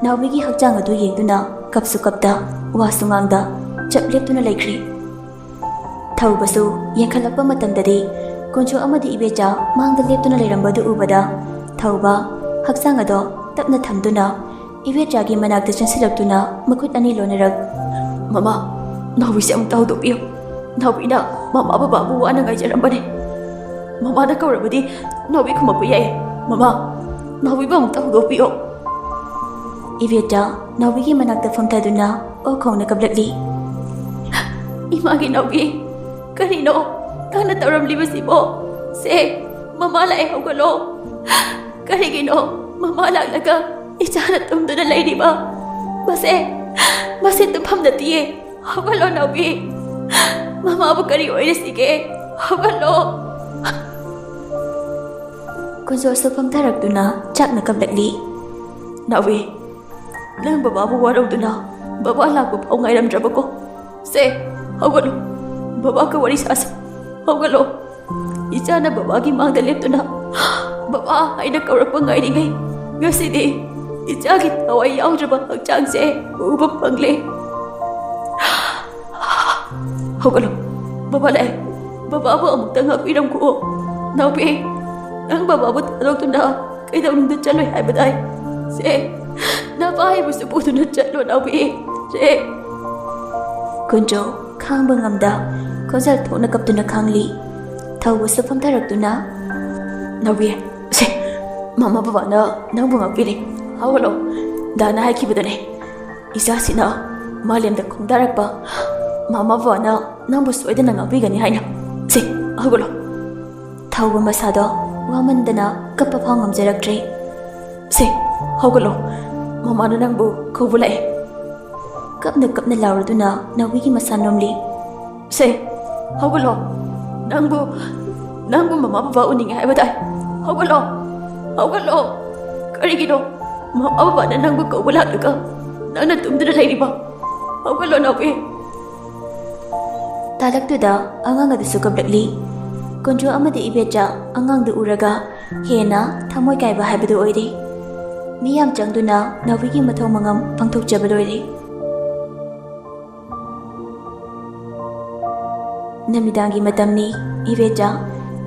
ꯅꯥꯎꯕꯤꯒꯤ ꯍꯛꯆꯥꯡ ꯑꯗꯨ ꯌꯦꯡꯗꯨꯅ ꯀꯞꯁꯨ ꯀꯞꯇ, ꯋꯥꯁꯨ ꯉꯥꯡꯗ ꯆꯞ ꯂꯦꯞꯇꯨꯅ ꯂꯩꯈ꯭ꯔꯤ꯫ ꯊꯧꯕꯁꯨ ꯌꯦꯡꯈꯠꯂꯛꯄ ꯃꯇꯝꯗꯗꯤ ꯀꯨꯟꯖꯣ ꯑꯃꯗꯤ ꯏꯕꯦꯆꯥ ꯃꯥꯡꯗ ꯂꯦꯞꯇꯨꯅ ꯂꯩꯔꯝꯕꯗꯨ ꯎꯕꯗ ꯊꯧꯕ ꯍꯛꯆꯥꯡ ꯑꯗꯣ ꯇꯞꯅ ꯊꯝꯗꯨꯅ ꯏꯕꯦꯆꯥꯒꯤ ꯃꯅꯥꯛꯇ ꯆꯪꯁꯤꯜꯂꯛꯇꯨꯅ ꯃꯈꯨꯠ ꯑꯅꯤ ꯂꯣꯟꯅꯔꯛ, "ꯃꯃꯥ, ꯅꯥꯎꯕꯤꯁꯦ ꯑꯃꯨꯛꯇ ꯍꯧꯗꯣꯛꯄꯤꯌꯨ꯫ ꯅꯥꯎꯕꯤꯅ ꯃꯃꯥ ꯕꯕꯥꯕꯨ ꯋꯥꯅ ꯉꯥꯏꯖꯔꯝꯕꯅꯤ꯫ ꯃꯃꯥꯅ ꯀꯧꯔꯕꯗꯤ ꯅꯥꯎꯕꯤ ꯈꯨꯝꯃꯛꯄ ꯌꯥꯏ꯫ ꯃꯃꯥ, ꯅꯥꯎꯕꯤꯕꯨ ꯑꯃꯨꯛꯇ ꯍꯧꯗꯣꯛꯄꯤꯌꯨ꯫" ꯏꯕꯦꯆꯥ ꯅꯥꯎꯕꯤꯒꯤ ꯃꯅꯥꯛꯇ ꯐꯝꯊꯗꯨꯅ ꯑꯣꯛ ꯈꯣꯡꯅ ꯀꯞꯂꯛꯂꯤ꯫ "ꯏꯃꯥꯒꯤ ꯅꯥꯎꯕꯤ, ꯀꯔꯤꯅꯣ ꯅꯪꯅ ꯇꯧꯔꯝꯂꯤꯕꯁꯤꯕꯣ? ꯁꯦ, ꯃꯃꯥ ꯂꯥꯛꯑꯦ, ꯍꯧꯒꯠꯂꯣ꯫ ꯀꯔꯤꯒꯤꯅꯣ ꯃꯃꯥ ꯂꯥꯛꯂꯒ ꯏꯆꯥꯅ ꯇꯨꯝꯗꯨꯅ ꯂꯩꯔꯤꯕ? ꯃꯁꯦ, ꯃꯁꯦ ꯇꯨꯝꯐꯝ ꯅꯠꯇꯤꯌꯦ꯫ ꯍꯧꯒꯠꯂꯣ ꯅꯥꯎꯕꯤ꯫ ꯃꯃꯥꯕꯨ ꯀꯔꯤ ꯑꯣꯏꯔꯤꯁꯤꯒꯦ? ꯍꯧꯒꯠꯂꯣ꯫" ꯀꯨꯟꯖꯣꯁꯨ ꯐꯝꯊꯔꯛꯇꯨꯅ ꯆꯥꯛꯅ ꯀꯞꯂꯛꯂꯤ꯫ "ꯅꯥꯎꯕꯤ, ꯅꯪ ꯕꯕꯥꯕꯨ ꯋꯥꯔꯧꯗꯨꯅ ꯕꯕꯥ ꯂꯥꯛꯄ ꯐꯥꯎ ꯉꯥꯏꯔꯝꯗ꯭ꯔꯕꯀꯣ? ꯁꯦ, ꯍꯧꯒꯠꯂꯨ꯫ ꯕꯕꯥꯒ ꯋꯥꯔꯤ ꯁꯥꯁꯤ꯫ ꯍꯧꯒꯠꯂꯣ꯫" ꯏꯆꯥꯅ ꯕꯕꯥꯒꯤ ꯃꯥꯡꯗ ꯂꯦꯞꯇꯨꯅ "ꯕꯕꯥ" ꯍꯥꯏꯅ ꯀꯧꯔꯛꯄ ꯉꯥꯏꯔꯤꯉꯩ, ꯉꯁꯤꯗꯤ ꯏꯆꯥꯒꯤ ꯊꯋꯥꯏ ꯌꯥꯎꯗ꯭ꯔꯕ ꯍꯛꯆꯥꯡꯁꯦ ꯎꯕ ꯐꯪꯂꯦ꯫ ꯍꯧꯒꯠꯂꯣ, ꯕꯕꯥ ꯂꯥꯛꯑꯦ꯫ ꯕꯕꯥꯕꯨ ꯑꯃꯨꯛꯇ ꯉꯥꯛꯄꯤꯔꯝꯈꯣ, ꯅꯥꯎꯕꯤ꯫ ꯅꯪ ꯕꯕꯥꯕꯨ ꯊꯥꯗꯣꯛꯇꯨꯅ ꯀꯩꯗꯧꯅꯨꯡꯗ ꯆꯠꯂꯣꯏ ꯍꯥꯏꯕꯗꯥꯏ? ꯁꯦ, ꯅꯄꯥ ꯍꯥꯏꯕꯁꯨ ꯄꯨꯗꯨꯅ ꯆꯠꯂꯣ, ꯅꯥꯎꯕꯤ꯫ ꯁꯦ꯫ ꯀꯨꯟꯖꯣ ꯈꯥꯡꯕ ꯉꯝꯗ ꯈꯣꯟꯖꯦꯜ ꯊꯣꯛꯅ ꯀꯞꯇꯨꯅ ꯈꯥꯡꯂꯤ꯫ ꯊꯧꯕꯁꯨ ꯐꯝꯊꯔꯛꯇꯨꯅ, "ꯅꯥꯎꯕꯤ, ꯁꯦ, ꯃꯃꯥ ꯕꯕꯥꯅ ꯅꯪꯕꯨ ꯉꯥꯛꯄꯤꯔꯦ꯫ ꯍꯧꯒꯠꯂꯣ꯫ ꯗꯥꯅ ꯍꯥꯏꯈꯤꯕꯗꯨꯅꯦ꯫ ꯏꯆꯥꯁꯤꯅ ꯃꯥꯂꯦꯝꯗ ꯈꯣꯡꯗꯥꯔꯛꯄ ꯃꯃꯥ ꯕꯕꯥꯅ ꯅꯪꯕꯨ ꯁꯣꯏꯗꯅ ꯉꯥꯛꯄꯤꯒꯅꯤ ꯍꯥꯏꯅ꯫ ꯁꯦ, ꯍꯧꯒꯠꯂꯣ꯫" ꯊꯧꯕ ꯃꯁꯥꯗꯣ ꯋꯥꯃꯟꯗꯅ ꯀꯞꯄ ꯐꯥꯎ ꯉꯝꯖꯔꯛꯇ꯭ꯔꯦ꯫ "ꯁꯦ, ꯍꯧꯒꯠꯂꯣ꯫ ꯃꯃꯥꯅ ꯅꯪꯕꯨ ꯀꯧꯕ ꯂꯥꯛꯑꯦ꯫" ꯀꯞꯅ ꯀꯞꯅ ꯂꯥꯎꯔꯗꯨꯅ ꯅꯥꯎꯕꯤꯒꯤ ꯃꯁꯥ ꯅꯣꯝꯂꯤ꯫ "ꯁꯦ, ꯍꯧꯒꯠꯂꯣ꯫ ꯅꯪꯕꯨ, ꯅꯪꯕꯨ ꯃꯃꯥ ꯕꯕꯥ ꯎꯅꯤꯡꯉꯦ ꯍꯥꯏꯕ ꯇꯥꯏ꯫ ꯍꯧꯒꯠꯂꯣ, ꯍꯧꯒꯠꯂꯣ꯫ ꯀꯔꯤꯒꯤꯅꯣ ꯃꯃꯥ ꯕꯕꯥꯅ ꯅꯪꯕꯨ ꯀꯧꯕ ꯂꯥꯛꯂꯒ ꯅꯪꯅ ꯇꯨꯝꯗꯨꯅ ꯂꯩꯔꯤꯕ? ꯍꯧꯒꯠꯂꯣ, ꯅꯥꯎꯕꯤ꯫" ꯇꯥꯂꯛꯇꯨꯗ ꯑꯉꯥꯡ ꯑꯗꯨꯁꯨ ꯀꯞꯂꯛꯂꯤ꯫ ꯀꯨꯟꯖꯣ ꯑꯃꯗꯤ ꯏꯕꯦꯆꯥ ꯑꯉꯥꯡꯗꯨ ꯎꯔꯒ ꯍꯦꯟꯅ ꯊꯃꯣꯏ ꯀꯥꯏꯕ ꯍꯥꯏꯕꯗꯨ ꯑꯣꯏꯔꯦ꯫ ꯃꯤ ꯌꯥꯝ ꯆꯪꯗꯨꯅ ꯅꯥꯎꯕꯤꯒꯤ ꯃꯊꯧ ꯃꯉꯝ ꯄꯥꯡꯊꯣꯛꯆꯕ ꯂꯣꯏꯔꯦ꯫ ꯅꯨꯃꯤꯗꯥꯡꯒꯤ ꯃꯇꯝꯅꯤ꯫ ꯏꯕꯦꯆꯥ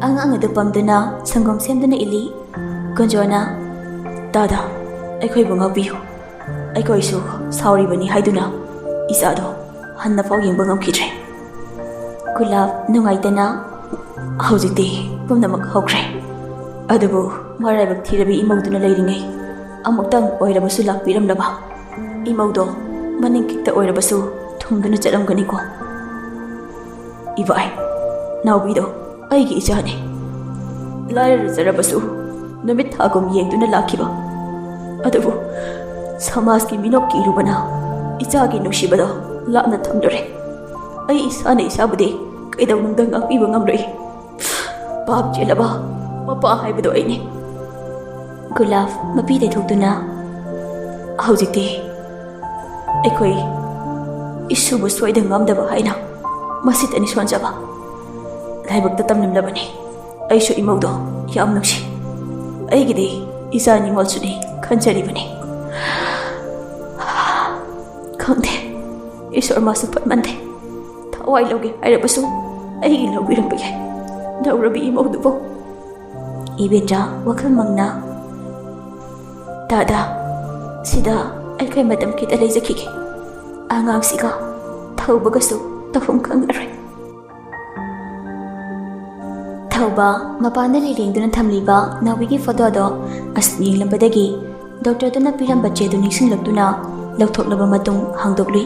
ꯑꯉꯥꯡ ꯑꯗꯨ ꯄꯝꯗꯨꯅ ꯁꯪꯒꯣꯝ ꯁꯦꯝꯗꯨꯅ ꯏꯜꯂꯤ꯫ ꯀꯨꯟꯖꯣꯅ, "ꯗꯥꯗꯥ, ꯑꯩꯈꯣꯏꯕꯨ ꯉꯥꯛꯄꯤꯌꯨ꯫ ꯑꯩꯈꯣꯏꯁꯨ ꯁꯥꯎꯔꯤꯕꯅꯤ ꯍꯥꯏꯗꯨꯅ ꯏꯆꯥꯗꯣ ꯍꯟꯅ ꯐꯥꯎ ꯌꯦꯡꯕ ꯉꯝꯈꯤꯗ꯭ꯔꯦ꯫" ꯒꯨꯂꯥꯞ ꯅꯨꯡꯉꯥꯏꯇꯅ, "ꯍꯧꯖꯤꯛꯇꯤ ꯄꯨꯝꯅꯃꯛ ꯍꯧꯈ꯭ꯔꯦ꯫ ꯑꯗꯨꯕꯨ ꯃꯔꯥꯏꯕꯛ ꯊꯤꯔꯕꯤ ꯏꯃꯧꯗꯨꯅ ꯂꯩꯔꯤꯉꯩ ꯑꯃꯨꯛꯇꯪ ꯑꯣꯏꯔꯕꯁꯨ ꯂꯥꯛꯄꯤꯔꯝꯂꯕ ꯏꯃꯧꯗꯣ ꯃꯅꯤꯡ ꯈꯤꯛꯇ ꯑꯣꯏꯔꯕꯁꯨ ꯊꯨꯡꯗꯨꯅ ꯆꯠꯂꯝꯒꯅꯤꯀꯣ꯫" "ꯏꯕꯥꯏ, ꯅꯥꯎꯕꯤꯗꯣ ꯑꯩꯒꯤ ꯏꯆꯥꯅꯤ꯫ ꯂꯥꯏꯔꯖꯔꯕꯁꯨ ꯅꯨꯃꯤꯠ ꯊꯥꯒꯨꯝ ꯌꯦꯡꯗꯨꯅ ꯂꯥꯛꯈꯤꯕ꯫ ꯑꯗꯨꯕꯨ ꯁꯃꯥꯖꯀꯤ ꯃꯤꯅꯣꯛ ꯀꯤꯔꯨꯕꯅ ꯏꯆꯥꯒꯤ ꯅꯨꯡꯁꯤꯕꯗꯣ ꯂꯥꯞꯅ ꯊꯝꯂꯨꯔꯦ꯫ ꯑꯩ ꯏꯁꯥꯅ ꯏꯁꯥꯕꯨꯗꯤ ꯀꯩꯗꯧꯅꯨꯡꯗ ꯉꯥꯛꯄꯤꯕ ꯉꯝꯂꯣꯏ꯫ ꯄꯥꯞ ꯆꯦꯜꯂꯕ ꯃꯄꯥ ꯍꯥꯏꯕꯗꯣ ꯑꯩꯅꯤ꯫" ꯒꯨꯂꯥꯞ ꯃꯄꯤ ꯇꯩꯊꯣꯛꯇꯨꯅ, "ꯍꯧꯖꯤꯛꯇꯤ ꯑꯩꯈꯣꯏ ꯏꯁꯨꯕꯨ ꯁꯣꯏꯗ ꯉꯝꯗꯕ ꯍꯥꯏꯅ ꯃꯁꯤꯗꯅꯤ ꯁꯣꯟꯖꯕ꯫ ꯂꯥꯏꯕꯛꯇ ꯇꯝꯂꯝꯂꯕꯅꯤ꯫ ꯑꯩꯁꯨ ꯏꯃꯧꯗꯣ ꯌꯥꯝ ꯅꯨꯡꯁꯤ꯫ ꯑꯩꯒꯤꯗꯤ ꯏꯆꯥ ꯅꯤꯉꯣꯜꯁꯨꯅꯤ ꯈꯟꯖꯔꯤꯕꯅꯤ꯫ ꯈꯪꯗꯦ, ꯏꯁꯣꯔ ꯃꯥꯁꯨ ꯐꯠꯃꯟꯗꯦ꯫ ꯊꯋꯥꯏ ꯂꯧꯒꯦ ꯍꯥꯏꯔꯕꯁꯨ ꯑꯩꯒꯤ ꯂꯧꯕꯤꯔꯝꯕ ꯌꯥꯏ꯫ ꯂꯧꯔꯕꯤ ꯏꯃꯧꯗꯨꯕꯨ ꯏꯕꯦꯟꯗ꯭ꯔ ꯋꯥꯈꯜ ꯃꯪꯅ, "ꯗꯥꯗꯥ, ꯁꯤꯗ ꯑꯩꯈꯣꯏ ꯃꯇꯝ ꯈꯤꯇ ꯂꯩꯖꯈꯤꯒꯦ꯫ ꯑꯉꯥꯡꯁꯤꯒ ꯊꯧꯕꯒꯁꯨ ꯇꯧꯐꯝ ꯈꯪꯉꯔꯣꯏ"꯫ ꯊꯧꯕ ꯃꯄꯥꯟꯗ ꯂꯩꯂꯦꯡꯗꯨꯅ ꯊꯝꯂꯤꯕ ꯅꯥꯎꯕꯤꯒꯤ ꯐꯣꯇꯣꯗꯣ ꯑꯁꯨꯝ ꯌꯦꯡꯂꯝꯕꯗꯒꯤ ꯗꯣꯛꯇꯔꯗꯨꯅ ꯄꯤꯔꯝꯕ ꯆꯦꯗꯨ ꯅꯤꯡꯁꯤꯡꯂꯛꯇꯨꯅ ꯂꯧꯊꯣꯛꯂꯕ ꯃꯇꯨꯡ ꯍꯥꯡꯗꯣꯛꯂꯨꯏ꯫